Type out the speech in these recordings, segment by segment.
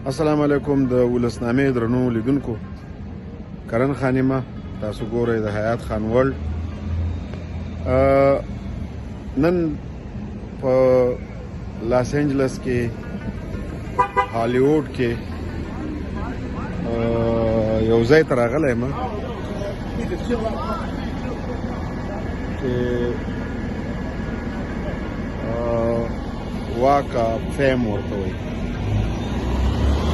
السلام علیکم د ولسنامې درنو لیدونکو، کرن خانمه، تاسو ګورئ د حیات خان ورلډ. نن په لاس انجلس کې هالیوډ کې یو ځای ته راغلی یم چې واک اف فیم ورته وایي،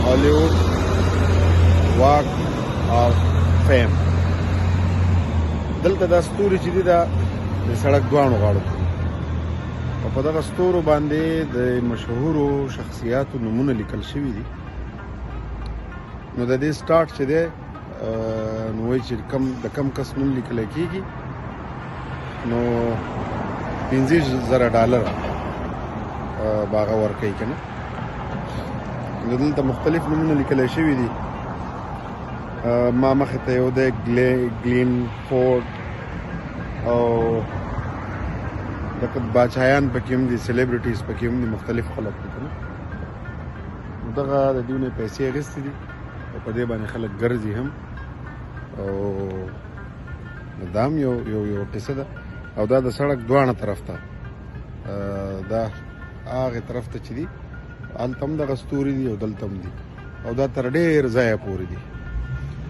هالیوډ واک اف فیم. دلته دا ستوري چې دي، دا د سړک دواړو غاړو او په دغه ستورو باندې د مشهورو شخصیاتو نومونه لیکل شوي دي. نو د دې سٹارټ چې دی، نو وایي چې کم د کم کس نوم لیکل کېږي، نو 5000 ډالر به هغه ورکوي که نه. نو دلته مختلف نومونه لیکل شوي دي. ما مخې ته یو دی ګلین فورډ، او دغه باچایان پکې هم دي، celebrities پکې هم دي، مختلف خلک دي که نه. دغه د دوی نه پیسې اخیستې دي او په دې باندې خلک ګرځي هم، او دا هم یو یو یو قصه ده. او دا د سړک دواړه طرف ته، دا هغه طرف ته چې دي، هلته هم دغه ستوري دي او دلته هم دي، او دا تر ډېر ځایه پورې دي.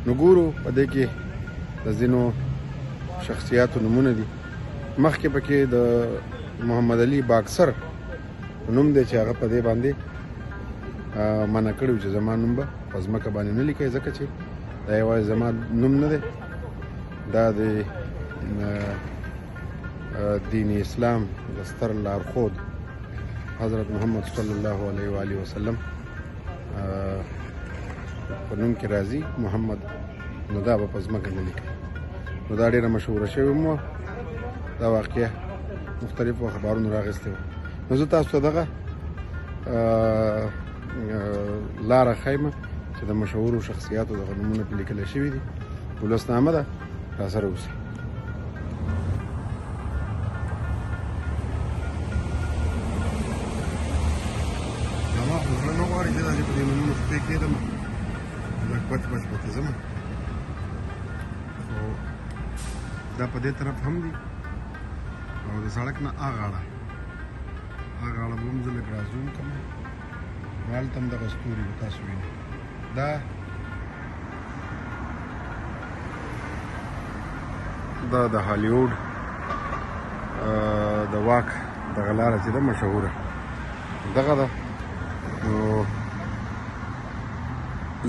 نو ګورو، په دې کې د ځینو شخصیاتو نومونه دي. مخکې پکې د محمد علي باکسر نوم دی چې هغه په دې باندې منع کړی چې زما نوم به په ځمکه باندې نه لیکئ، ځکه چې دا یوازې زما نوم نه دی، دا د دین اسلام د ستر لارښود حضرت محمد صلی الله علیه و آله وسلم په نوم کې راځي محمد، نو دا به په ځمکه نه لیکي. نو دا ډېره مشهوره شوې هم وه دا واقعه، مختلفو اخبارونو راغستې وه. نو زه تاسو ته دغه لاره ښیم چې د مشهورو شخصیاتو دغه نومونه پرې لیکل شوي دي. ولسنامه ده، راسره اوسئ. زما خو زړه نه غواړي چې داسې په دې نومونو خپې کېدم، لږ بچ بچ به ترې ځم. خو دا په دې طرف هم دي، او د سړک نه هغه غاړه، هغه غاړه به هم زه لږ راځوم کړم، نو هلته هم دغه ستوري به تاسو وینئ. دا د هالیوډ د واک دغه لاره چې ده مشهوره دغه ده، نو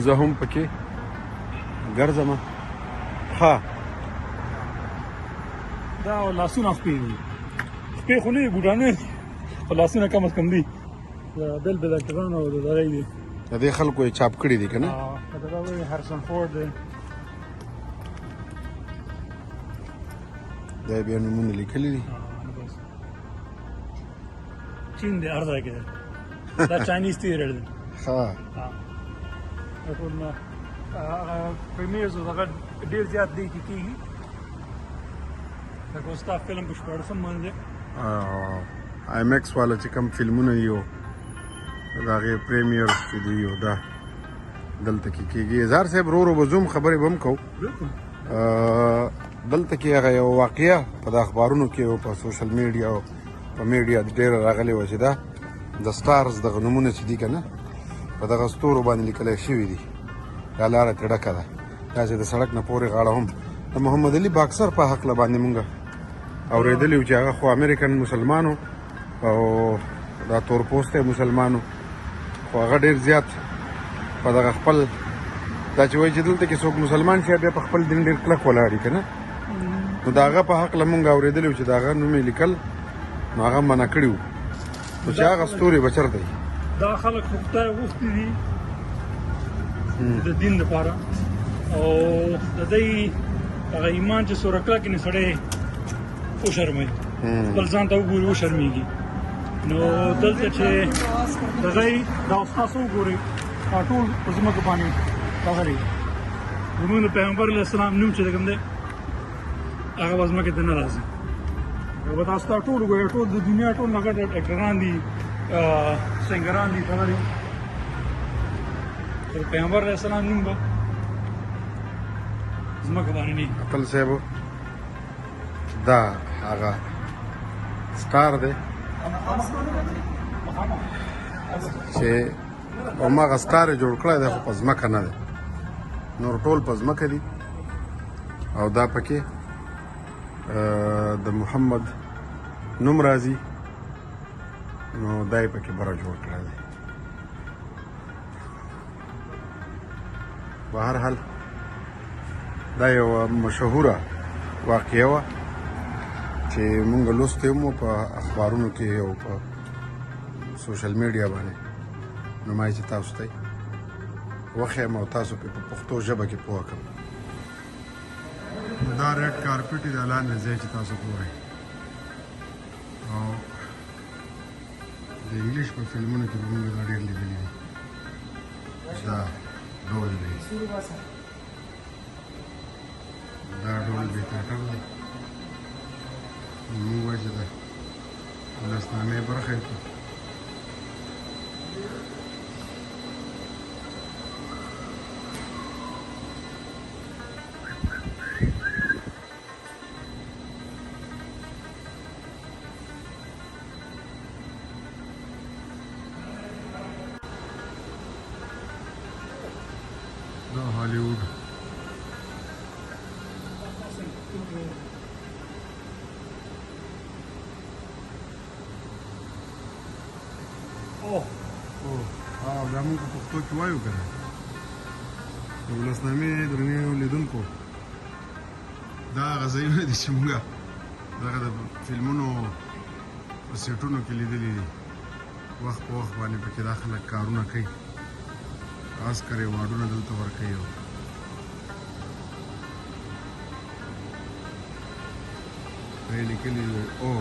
زه هم پکې ګرځم. ها. دا لاسونه خپې دي، خپې خو نه دي، بوټان نه دي، خو لاسونه کم از کم دي. بل بل اکټران او د دغه دي. د دې خلکو یې چاپ کړي دي که نه؟ لکه دا وایي هرسن فورډ دی. دا یې بیا نومونه لیکلي دي. چین دی، هر ځای کې دی. دا Chinese theatre دی. دا ټول نه هغه premieres او دغه ډېر زیات دی کې کېږي، لکه اوس دا فلم په 16 باندې. IMAX والا چې کوم فلمونه دي او د هغې premieres چې دي، او دا دلته کې کېږي. اظهار صاحب، ورو ورو به زوم، خبرې به هم کوو. دلته کې هغه یو واقعه په د اخبارونو کې او په social media او په میډیا ډېره راغلې وه چې دا د stars دغه نومونه چې دي که نه، په دغه ستورو باندې لیکلی شوي دي. دا لاره ترې ډکه ده، داسې د سړک نه پورې غاړه هم. د محمد علي باکسر په هکله باندې مونږ اورېدلي وو چې هغه خو امریکن مسلمانو او دا تور پوستی مسلمانو، خو هغه ډېر زیات په دغه خپل دا چې وایي چې دلته کې څوک مسلمان شي، بیا په خپل دین ډېر کلک ولاړ وي که نه. نو د هغه په هکله مونږ اورېدلي وو چې د هغه نوم یې لیکل، نو هغه منع کړي وو. نو چې هغه ستوري به چېرته وي؟ دا خلک خو خدای غوښتي دي د دین لپاره، او د دې هغه ایمان چې سوره کلک نه سړی وشرموي، خپل ځان ته وګوري، وشرمېږي. نو دلته چې دغه دا تاسو وګورئ، دا ټول په ځمکه باندې راغلي. زموږ د پیغمبر علیه السلام نوم چې کوم دی، هغه به ځمکې ته نه راځي. به تاسو ته ټول وګورئ، ټول د دنیا ټول نه غټ اکټران دي، سنګران دي، دغه دي. د پیغمبر علیه السلام نوم به ځمکه باندې نه. اتل صاحب دا هغه سټار دی چې هماغه سټار یې جوړ کړی دی، خو په ځمکه نه دی، نور ټول په ځمکه دي. او دا پکې د محمد نوم راځي، نو دا یې پکې بره جوړ کړی دی. بهرحال دا یوه مشهوره واقعه وه چې مونږ لوستې هم په اخبارونو کې او په سوشل میډیا باندې. نو ما یې چې تاسو ته وښیم او تاسو پې په پښتو ژبه کې پوه کړم. دا ریډ کارپټ دی لاندې ځای چې تاسو ګورئ، او د انګلیش په فلمونو کې به مونږ دا ډېر لیدلي دي. دا ډول دی، دا ډول بي تھیټر دی. موږ وایو چې د ولسنامې برخه یې کړو. دا هالیوډ اوه او دا موږ په پښتو کې وایو که نه. د ولسنامې درنو لیدونکو، دا هغه ځایونه دي چې موږ دغه د فلمونو په سیټونو کې لیدلي دي. وخت په وخت باندې پکې دا خلک کارونه کوي، آسکر ایوارډونه دلته ورکوي. او دا یې لیکلي دي او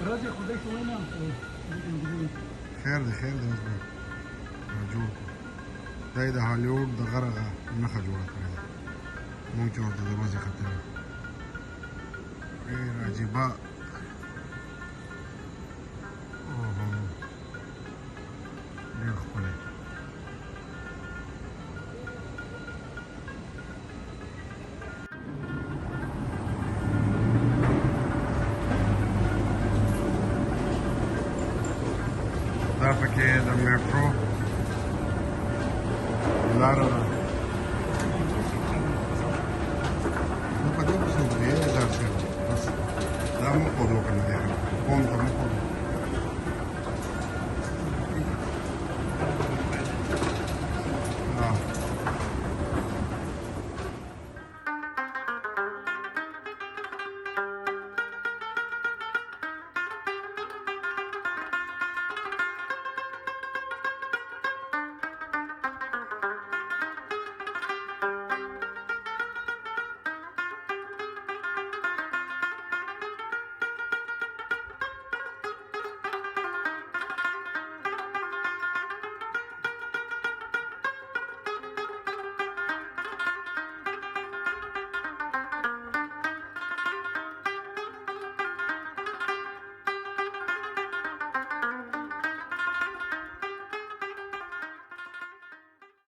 راځي خدای ته وینا. خیر دی، خیر دی، اوس به جوړ کړو. دا یې د هالیوډ د غره نښه جوړه کړې ده، مونږ چې ورته د ورځې کتلې. ډېر عجیبه. اوهو، ډېر ښکلی. دا پکې د میټرو لاره ده.